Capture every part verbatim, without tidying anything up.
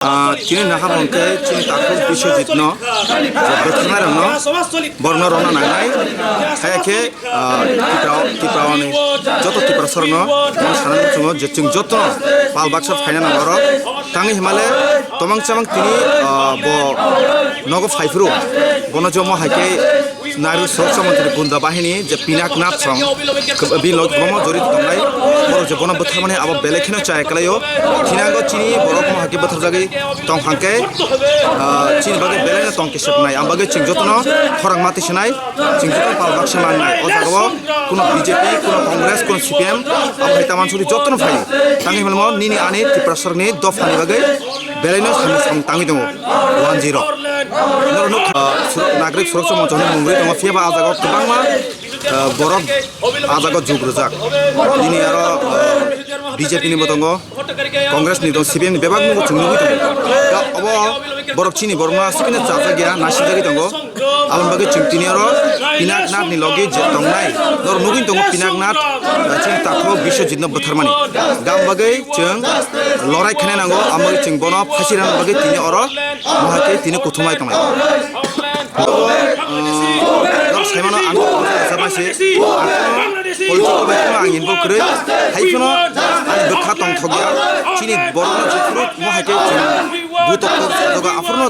Ah, chini nahar hwnkhe chini takhuk Biswajitno, je bwtharnairokno, borokno rwna nangnai. Haya khe, ah, Tipra, Tipraoni joto Tiprasarokno ang sanani muchungo je chwng jotono pal baksa phaina nango oro. Tangwi himale tomang chamang tini, ah, bo nogo phaiphuru, bono jomo hai khe Nairu Suroksha Montri Gunda Bahini je Pinaknath song, bini logi kwbangma jorito tongnai, borok je bono bwtharmani abo belai kheno chaya kwlaio. Thinango chini borok mo hai khe bwtharjagwi tong hwnkhe, ah, chini bagwi belai no tong kesepnai, ang bagwi chwng jotono khorang mati swnai, chwng jotono pal baksa nangnai. O jagao kuno B J P, kuno Congress, kuno C P M, abo hai taman suri jotono phai. Tangwi hwnmo nini ani Tiprasarokni dophani bagwi belai no samung samung tangwi tongo. One zero. Norok nuk, ah, suro-, nagrik suroksha monchoni mungwi tongo, phiya ba ah jagao kwbangma, ah, borok ah jagao jug rwjak. Nini aro, ah, B J P ni bo tongo, Congress ni tongo, C P M ni bebak nungbo chwng nugwi tongo. Da obo borok chini borokno aswk khe chajak ya, naisijagwi tongo. Aboni bagwi chwng tini oro Pinaknath ni logi je tongnai, norok nugwi tongo Pinaknath, ah, chini takhuk Biswajitno bwtharmani. Gam bagwi chwng lorai khaina nango, amo bagwi chwng bono phasi rwna bagwi tini oro Mohai tei tini kuthumlai tonglai. Rok saimano ang kok sa bai se, political bai phano ang involve kwrwi, hai phano ani bwkha tongthok ya, chini borokno jephuru mohai khe chini butok kok sajogo aphurno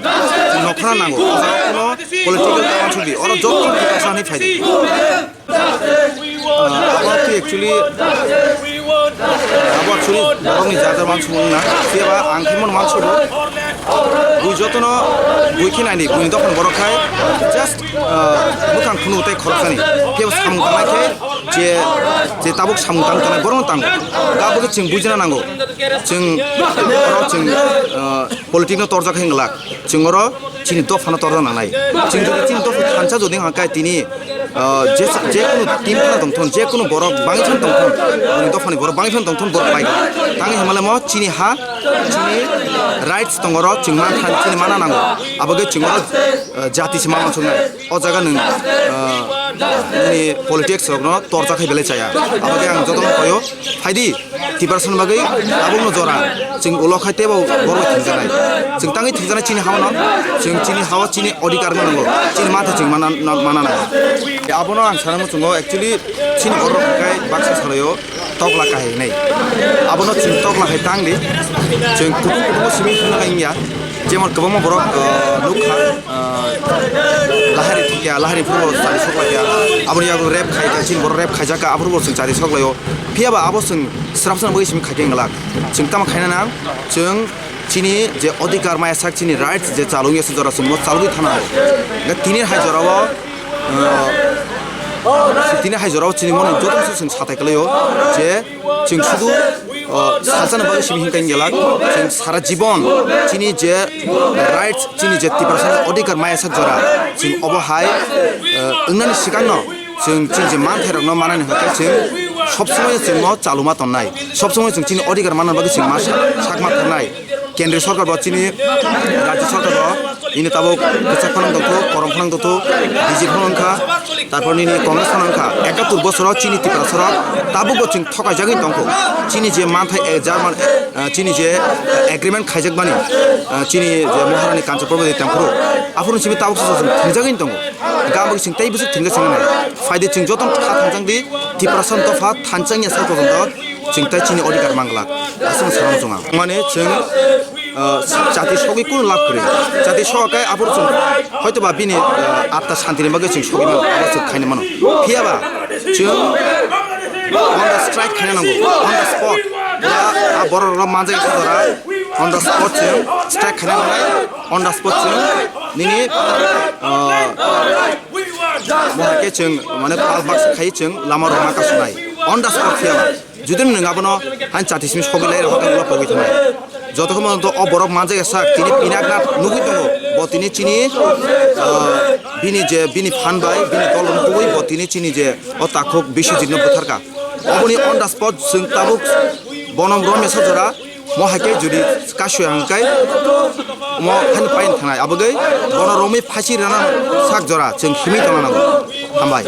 nokhana nango. Phano political ta uansuk di, oro joto kisa hinwi phai di. Ah, abo twi actually, abo actually borokni jar jar uansukmung na. Phiya ba ang khe mon uansugo. Bui jotono bui khe naini, buini dophani borok khai just, ah, bwkhang phunuk tei khoroksani. Phiya ba samung tangnai khe je, je tabuk samung tang tangnai borokno tango. Abo khe chwng bujina nango. Chwng oro chwng, ah, politic no torjak khe wng glak. Chwng oro chini dophano torna nangnai. Chwng jodi chini dopha thansa jodi hwnka khe tini, ah, je, je kunu team phano tongthon, je kunu borok bangwi phano tongthon, boni dophani borok bangwi phano tongthon, borok pai. Tangwi hwnmale mo chini ha, chini rights tongoro chwng manthan, chini mana nango. Abo khe chwng oro, ah, jati se ma uansuknai. O jaga nwng, ah, nini politics rokno torcha khai belai chaya. Abo khe ang jotono koyo, phaidi. Tiprasani bagwi tabukno jora chwng ulo khai teibo borok bai thwngjaknai. Chwng tangwi thwngjaknai chini hao no, chwng chini hao chini odhikar no nango, chini mantha chwng mana, na, mana nai. Abono ang sana muchungo actually chini borok hwnkhe baksa salaio tokla kahai hinwi. Abono chwng tokla hai tangdi, chwng kutung kutungo simi thwngna hai wngya. Jemon kwbangma borok, ah, nukha, ah, lahari thikya, lahari phuru chari soklaikha, aboni yago rape khaikha, chini borok rape khaijakha, aphuru bo chwng chari soklaio. Phiya ba abo chwng srapsa bagwi simi khaikhe wng glak. Chwng tamo khaina nang, chwng chini je odhikar maya sak, chini rights je chalwi asa jora chwngno chalwi thana. Ga tini hai jorao, ah, tini hai jorao chini moni joto se chwng sathai kwlaio je chwng sudu, ah, salsani bagwi simi hinkai gelak, chwng sara jibon chini je rights, chini je Tiprasani odhikar maya sak jora, chwng obo hai, ah, wngnani swkangno chwng chini je manthairokno manani hwnkhe chwng sob somoi chwngno chaluma tonnai, sob somoi chwng chini odhikar manna bagwi chwng ma sa-, sakma thangnai. Kendriya sorkar bo chini rajya sorkar bo ini tabuk kwchak phano wngtongthu, korom phano wngtongthu, B J P phano wngkha, tarpor nini Congress phano wngkha. Ekattur bosoro chini Tiprasarok tabukbo chwng thokaijagwi tongkhu. Chini je manthai, eh, German, eh, chini je, eh, agreement khaijakmani, eh, chini je Maharani Kanchanpur bai tongphuru, aphuru simi tabuk se chwng thwngjagwi tongo. Gam bai chwng tei bwswk thwngja chwng nai. Phaidi chwng joto kha thangchang di, Tiprasa dopha thanchang ya sak pojonto chwng tei chini odhikar manglak. Aswk sana chwng ang. Mane chwng, ah, chati sogwi kunu lab kwrwi. Chati soga kai aphuru chwng hoito ba bini, ah, atta shanti ni bagwi chwng sogwi mano, abo chwng khaina mano. Phiya ba chwng on the strike khaina nango, on the spot. Ba, ah, borok rok manjak kha jora, on the spot chwng strike khaina nangnai, on the spot chwng nini, ah, mohai khe chwng mane pal baksa khai chwng lama rok ma kasunai. On the spot phiya ba. Jodi nwng abono han chati simi sogwi lai rok hotel pogwi thanai. Jotokhon to o borok manjak sak tini Pinaknath nugwi tongo. Bo tini chini, ah, bini je bini phan bai bini dol rok tubui bo tini chini je o takhuk Biswajitno butharka. Oboni on the spot chwng tabuk bonom romya sa jora. Mo hai khe jodi kasui hang kai mo hani pain thanai abagwi bono romwi phasi rana sak jora chwng himwi tongna nango. Hambai.